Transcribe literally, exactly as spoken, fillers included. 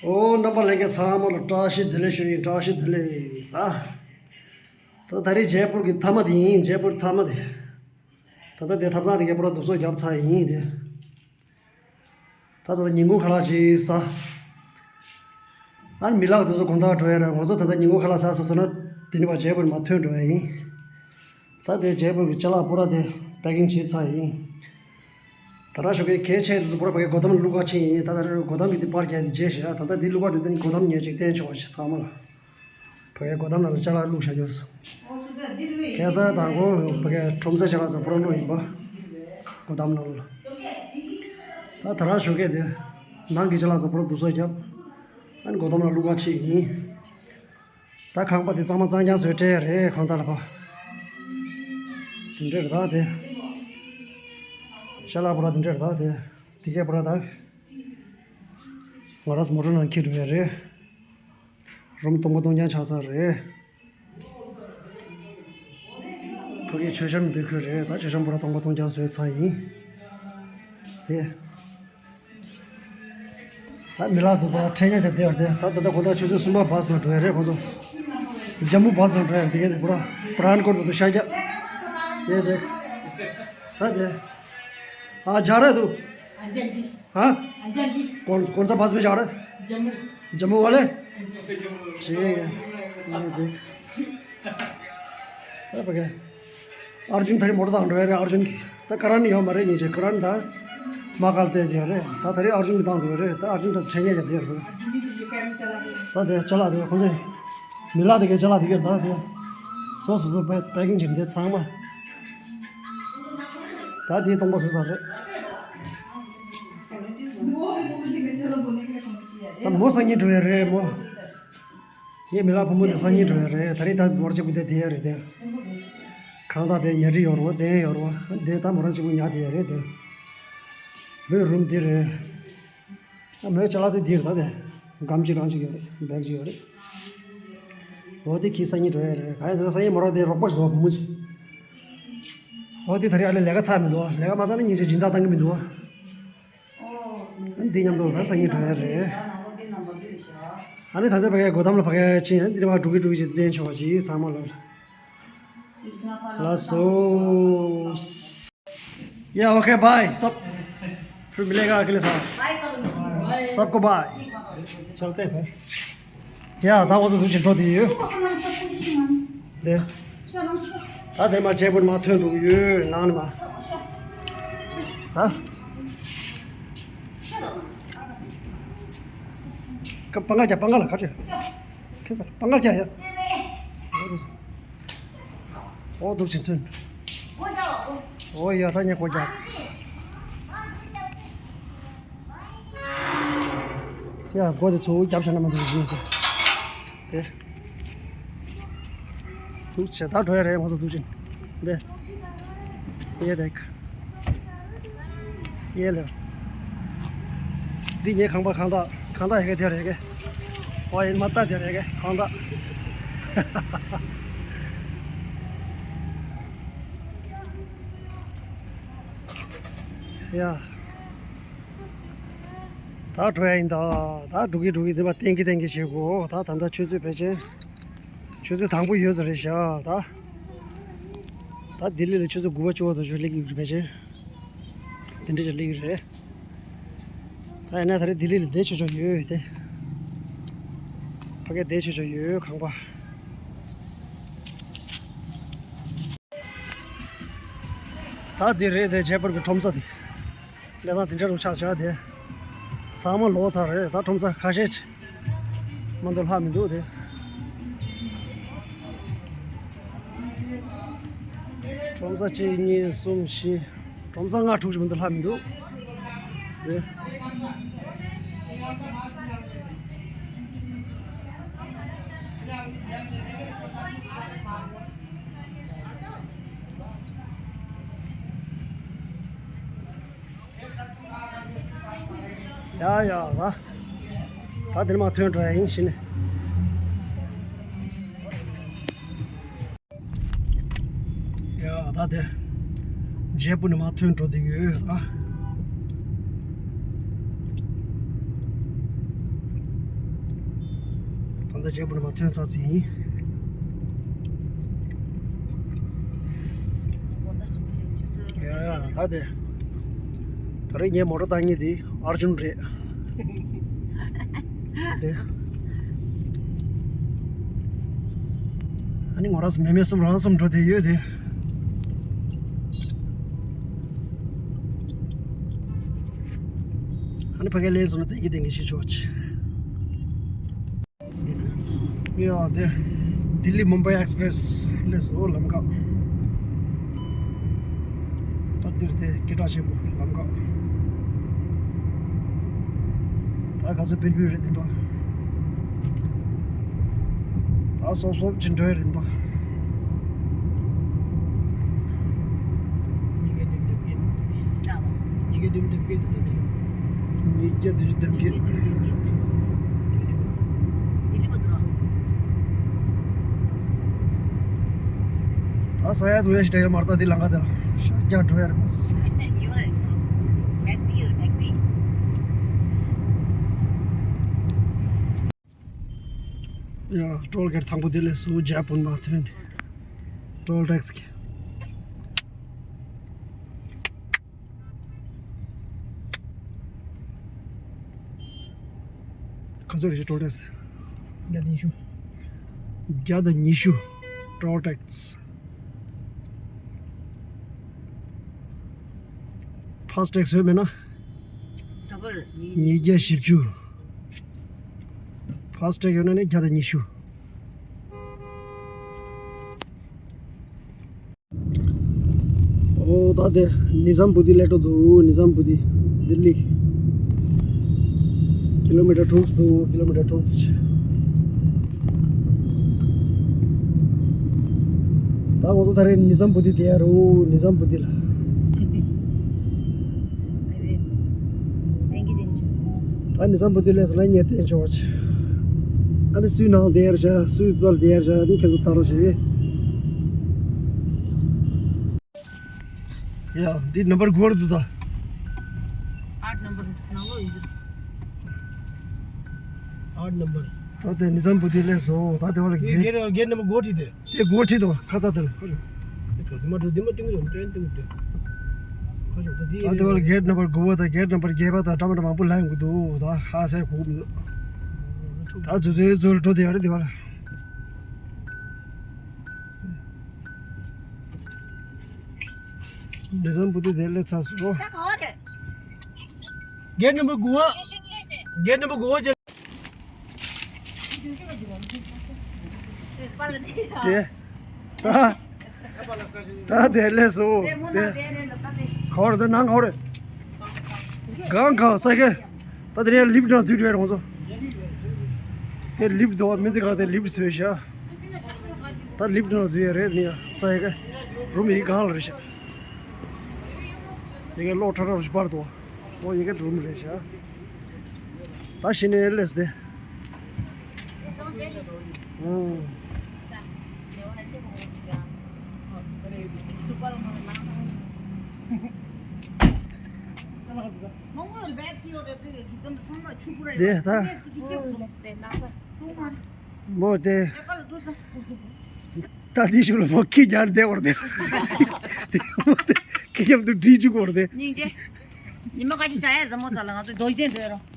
ཨོ། རྣམ་པ་ལྷན་རྒྱས་ཚང་མ་ལ་བཀྲ་ཤིས་བདེ་ལེགས་ཞུ་ཡིན། བཀྲ་ཤིས་བདེ་ལེགས། ད་ད་ད་རེས་ཇེ་པུར་གྱི་མཐའ་མ་དེ་ཡིན། ཇེ་པུར་མཐའ་མ་དེ། ད་ལྟ་དེ་ཐབ་ཚང་དེ་གའི་པུ་ར་རྡོ་སོ་བརྒྱབ་ཚར་ཡིན་དེ། ད་ལྟ་ཉིན་གུང་ཁ་ལག་ཅིག་ཟ། ཨ་ནི་མི་ལག་དེ་ཚོ་དགོང་དག་འགྲོ་ཡ་རེད། ང་ཚོ་ད་ལྟ་ཉིན་གུང་ཁ་ལག་ཟ་ཟ་སོང་ན་དེ་ནི་བ་ཇེ་པུར་མར་ཐོན་འགྲོ་ཡ་ཡིན། ད་དེ་ཇེ་པུར་གྱི་ཅ་ལག་པུ་ར་དེ་པེ་ཀིང་བྱས་ཚར་ཡིན། ད་རང་ཞོགས་ཀས་གལ་ཆེ་དེ་ཚོ་པུ་ར་ཕ་གའི་སྒོ་འགྲམ་ལ་བླུག་ག་ཕྱིན་ཡིན། ད་ད་རེས་སྒོ་འགྲམ་གྱི་དེ་པར་རྒྱག་དེ་བརྗེད་ཤག་ད་ལྟ་འདི་བླུག་ག་འགྲོ་དུས་སྒོ་འགྲམ་ཉལ་ཅིག་བསྟན་ཆོག་པ་ཞིག་ཚང་མ་ལ། ཕ་གའི་སྒོ་འགྲམ་ནང་ལ་ཅ་ལག་བླུག་བཞག་རྒྱུ། ཁ་སང་དང་པོ་ཕ་གའི་ཁྲོམ་སའི་ཅ་ལག་ཚོ་པུ་ར་བླུག་ཡིན་པ། སྒོ་འགྲམ་ནང་ལ། ད་ད་རང་ཞོགས་ཀས་དེ་ནང་གི་ཅ་ལག་ཚོ་པུ་ར་བསྡུ་གསོག་བརྒྱབ། ཨ་ནི་སྒོ་འགྲམ་ལ་བླུག་ག་ཕྱིན་ཡིན། ད་ཁང་པ་དེ་གཙང་མ་གཙང་རྐྱང་བཟོས་སྤྲད་རེད། ཁང་ཐག་ལ་ཕ། དེ་འདྲ་རེད་ད་དེ། ཤ་ལག་པུ་ར་དེ་འདྲ་རེད་ད་དེ། དེ་གས་པུ་ར་ད། ང་རང་མོ་ཊ་ནང་འཁྱེར་འགྲོ་ཡ་རེད། རུམ་སྟོང་པ་སྟོང་རྐྱང་ཆགས་ཚར་རེད། ཕ་གིའི་མཆོད་བཤམས་འདི་ཁུལ་རེད། ད་མཆོད་བཤམས་པུ་ར་སྟོང་པ་སྟོང་རྐྱང་བཟོས་ཚར་ཡིན། དེ། ད་མི་ལག་ཚོ་པུ་ར་འཕྲེད་ཉལ་རྒྱབ་བསྡད་ཡོད་རེད། ད་ད་ལྟ་དགོང་དག་ཆུ་ཚོད་གསུམ་པ་བཱས་ནང་འགྲོ་ཡ་རེད་ཁོང་ཚོ། ཇམ་མུ་བཱས་ནང་འགྲོ་ཡ་རེད། དེ་གས་དེ་པུ་ར་པུ་ར་ཧན་ཀོཊ་བར་དུ་ཤར་རྒྱབ། དེ་དེ། ད་དེ། हाँ, जा रहा है तू? अंजन जी। हाँ? अंजन जी। कौन कौन सा बस में जा रहा है? जम्मू। जम्मू वाले? हाँ जी। ठीक है। ये देख। अरे पकड़। अर्जुन थरी मोटर दान रहे अर्जुन की। तो करण नहीं हो मरे नीचे करण था। माँ काल ते दिया रे। तो थरी अर्जुन दान रहे रे। तो अर्जुन तो छैया जब दिया रे। तो दे चला दे खुद। मिला दे के चला दे के दा दे। सो सो सो पैकिंग जिन दे सांग मा। ད་དེའི་སྟོང་པ་བཟོས་ཚར་རེད། ད་མོ་སང་ཉིན་འགྲོ་ཡ་རེད་མོ། ངའི་མི་ལག་ཕོ་མོ་དེ་སང་ཉིན་འགྲོ་ཡ་རེད། ད་རེས་ད་མོ་རང་གཅིག་པུ་དེ་བསྡད་ཡ་རེད་དེ། ཁང་བདག་དེ་ཉལ་ཁྲི་ཡོད་རེད་བ། བསྡད་ཡ་ཡོད་རེད་བ། དེ་ད་མོ་རང་གཅིག་པུ་ཉལ་བསྡད་ཡ་རེད་དེ། མོའི་རུམ་འདི་རེད། ཨ་མོའི་ཅ་ལག་དེ་འདིར་ད་དེ། སྒམ་གཅིག་རང་གཅིག་ཡོད་རེད། བེག་གཅིག་ཡོད་རེད། འོ་དེ་ཁྱི་སང་ཉིན་འགྲོ་ཡ་རེད། ག་ཡ་ཟེར་ན་སང་ཉིན་མོ་རང་དེ་རོགས་པ་ཞིག་འདུག་བ་བུ་མོ་ཅིག་འོ་དེ་ད་རེས་ཨ་ལས་ལས་ཀ་ཚར་མི་འདུག་ལས་ཀ་མ་ཚར་ན་ཉིན་ཅིག་སྦྱིན་བདག་བཏང་གི་མི་འདུག་བ། ཨ་འདི་མཉམ་དུ་ད་སང་ཉིན་འགྲོ་ཡ་རེད། ཨ་ནི་ད་ལྟ་ཕ་གའི་སྒོ་འགྲམ་ལ་ཕ་གའི་ཕྱིན་ཡ་འདི་ནས་མར་འགྲོ་གི་འགྲོ་གི་ཅིག་བསྟན་ཆོག་ཅིག་ཚང་མ་ལ། ལགས་སོ། या, ओके, बाय, सब। फिर मिलेगा अगले साल। सबको बाय। चलते हैं भाई। या, ད་ང་ཚོ་འདུག་ཅིག་འགྲོ་དེ་ཡོད། དེ། ད་དེ་མ་བྱས་པར་མ་ཐོན་འགྲོ་གི་ཡོད་ནང་ནས་མ། ད། ཀ་པང་ཀ་རྒྱག་པང་ཀ་ལ་ཁ་ཆེ། ཁྱེད་ཚོ་པང་ཀ་རྒྱག་ཡ། འོ་འདུག་ཅིང་ཐོན། འོ་ཡ་ད་ཉེ་གོ་རྒྱག་ཡ་སྒོ་དེ་ཚོ་རྒྱབ་བཞག་ན་མ་འདུག་ཅིང་ཅིང་། དེ། འདུག་བྱས་ད་འགྲོ་ཡ་རེད་ང་ཚོ་འདུག་ཅིང་། འདི། ཡེ་རེད། ཡེ་ལེ། འདི་ངའི་ཁང་པ་ཁང་བདག་ཁང་བདག་ཡ་གི་དེ་རེད་གི། ཨོ་ཡིན་མ་ལྟ་དེ་རེད་གི་ཁང་བདག་ཡ། ད་འགྲོ་ཡ་ཡིན་ད། ད་འགྲོ་གི་འགྲོ་གི་འདི་མ་བསྟན་གི་བསྟན་གི་བྱེད་དགོས་ད། ད་ལྟ་ཆུ་ཚོད་ཕལ་ཆེར། ཆུ་ཚོད་དང་པོ་ཡོད་ས་རེད་ཤག་ད། ད་ལྡི་ལི་ལ་ཆུ་ཚོད་དགུ་པ་བཅུ་པ་དུ་ཞུ་སླེབས་ཀྱི་རེད་ཕལ་ཆེར། དེ་འདྲ་ཞིག་སླེབས་ཀྱི་རེད། ད་ཡིན་ན་ད་རེས་ལྡི་ལི་ལ་བསྡད་ཆོག་ཆོག་ཡོད་དེ། ཕ་གི་བསྡད་ཆོག་ཆོག་ཡོད་ཁང་པ། ད་འདི་རེད་དེ་ཇེ་པུར་གྱི་ཁྲོམ་ས་དེ། གནས་སྟངས་དེ་འདྲ་རུ་ཆགས་བཞག་དེ། ཚང་མ་ལོག་ཚར་རེད་ད་ཁྲོམ་ས་ཁ་ཤས་ཅིག་མ་འདུག་ལྷག་མི་འདུག་དེ། ཁྲོམ་ས་གཅིག་གཉིས་གསུམ་བཞི། ཁྲོམ་ས་ལྔ་དྲུག་ཅིག་མ་གཏོགས་ལྷག་མི་འདུག་དེ། ཡ་ཡ་ད། ད་འདིར་མ་ཐོན་འགྲོ་ཡ་ཡིན་ཞིག་ནས། ཡ་ད་དེ། ཇེ་པུར་ནས་མ་ཐོན་འགྲོ་དེ་ཡོད་ད། ད་བྱས་པོ་ནས་མ་ཐོན་ཚར་ཟིན་ཡིན། ཡ་ཡ་ད་དེ། ད་རེས་ངས་མོ་ཊ་བཏང་མཁན་དེ་ཨར་ཇུན་རེད། དེ། ཨ་ནི་ང་རང་ཚོ་མེ་མེ་གསུམ་རང་གསུམ་འགྲོ་བསྡད་ཡོད་དེ། ཨ་ནི་ཕ་གིར་སླེབས་སོང་ན་བསྡད་ཀྱི་བསྡད་ཀྱི་ཤི་ཆོག་ཅིག་ཡ་དེ། ལྡི་ལི་མུམ་བྷའི་ཨེགས་པི་རེ་སི་སླེབས་སོང་ལམ་ཁ། ད་འདིར་དེ་སྐད་གྲགས་ཆེན་པོ་ལམ་ཁ། ད་ག་ཚོད་སྤེལ་སྤེལ་རེད་འདི་འདྲ། ད་སོབ་སོབ་ཅིག་འགྲོ་ཡ་རེད་འདི་འདྲ། ཉིས་བརྒྱ་བདུན་ཅུ་དོན་བརྒྱད། ཉིས་བརྒྱ་བདུན་ཅུ་དོན་བརྒྱད། ད་ས་ཡ་དུ་ཡ་ཞིག་འདྲ་ཡོད་མ་རེད། ད་འདི་ལམ་ཁ་དེ་ལ་ཤར་རྒྱག་འགྲོ་ཡ་རེད་པ། ཡ་ཊོལ་གེ་ཊི་དང་པོ་དེ་སླེབས་སོང་། ཇ་པུན་མ་ཐོན། ཊོལ་ཊེག་སི་གི། ག་ཚོད་རེད་ཊོལ་ཊེག་སི། བརྒྱ་དང་ཉི་ཤུ། བརྒྱ་དང་ཉི་ཤུ། ཊོལ་ཊེག་སི། ཕ་སི་ཊེག་བཟོས་མེད་ན། ཌ་བལ། ཉིས་བརྒྱ་བཞི་བཅུ། ཕ་སི་ཊེག་ཡོད་ན་ནི་བརྒྱ་དང་ཉི་ཤུ། ཨོ་ད་དེ་ནི་ཛམ་བུ་དི་སླེབས་འགྲོ་འདུག་ནི་ཛམ་བུ་དི། ལྡི་ལི། ཀི་ལོ་མི་ཊར་དྲུག་འདུག་ཀི་ལོ་མི་ཊར་དྲུག་ད་ང་ཚོ་ད་རེས་ནི་ཛམ་བུ་དི་དེ་ཡ་རུ་ནི་ཛམ་བུ་དི་ལ། ད་ནི་ཛམ་བུ་དི་སླེབས་སོང་ན་ངས་བསྟན་ཆོག་ཅིག་ཨ་ནི་སུའི་ནང་དེར་བཞག་སུའི་རྩལ་དེར་བཞག་ནི་ཁྱེད་ཚོ་ལྟ་རོགས་བྱེད། ཡ་འདི་ནམ་བར་དགུ་བར་འདུག་ད། ཨཊ་ནམ་བར་ནང་ལོགས་ཡིན་འདུག་ཨཊ་ནམ་བར། ད་དེ་ནི་ཛམ་བུ་དི་སླེབས་སོང་། ད་དེ་བ་ལ་དེ་གེ་གེ་ར་གེ་ཊི་ནམ་བར་དགུ་བར་ཁྲིད་དེ། དེ་དགུ་བར་ཁྲིད་དོ་ཁ་ཚ་དེ་ལ་ཁ་ཤོག་དེ་མ་འགྲོ་དེ་མ་ཏིང་རོ་ཏན་ཏིང་དེ། ཁ་ཤོག་ད་དེ་ད་དེ་བ་ལ་གེ་ཊི་ནམ་བར་དགུ་བ་དང་གེ་ཊི་ནམ་བར་བརྒྱད་པ་དང་འདྲ་མ་འདྲ་མང་པོ་ལ་ཡོང་གི་འདུག་ད་ཧ་སེ་གོ་མི་འདུག་ད་ཛུ་ཛུ་ཛུ་ལ་འགྲོ་དེ་ཡ་རེད་དེ་བ་ལ། ནི་ཛམ་བུ་དི་དེ་སླེབས་ཚར་སོང་། གེ་ཊི་ནམ་བར་དགུ་བ། གེ་ཊི་ནམ་བར་དགུ་བ་ཅན། དེ། ད། ད་དེ་སླེབས་སོང་། དེ། ག་བ་རེད་དེ་ནང་ག་བ་རེད། གང་གང་ས་གེ་ད་དེ་ནས་ལིཕ་ཊི་ནང་འཛུལ་འགྲོ་ཡ་རེད་ང་ཚོ། དེ་ལིཕ་ཊི་འདུག་མི་ཚེ་གང་དེ་ལིཕ་ཊི་བཟོས་ཤག་ད་ལིཕ་ཊི་ནང་འཛུལ་ཡ་རེད་ནི་ས་ཡ་ག་རུམ་ཡི་གང་ལ་རེད་ཤག་ཡ་ག་གློག་ཁྲ་ཁྲ་ཞིག་སྤར་འདུག་ཨོ་ཡ་ག་རུམ་རེད་ཤག་ད་གཞི་ནས་སླེབས་ཏེ། ཨོ། དེ་ད། མོ་དེ། ད་དེ་ཞུ་ལ་མོ་ཁྱི་རྒྱལ་བསྡད་བར་དེ། དེ་མོ་དེ་ཁྱི་རྒྱབ་ཏུ་བྲིས་བཅུག་བར་དེ། སྙིང་རྗེ། ཉི་མ་ཁ་ཤས་བྱ་ཡ་རེད་མོ་ཚ་ལ་ང་ཚོ་རྡོ་རྗེ་གདན་འགྲོ་ཡ་རོ།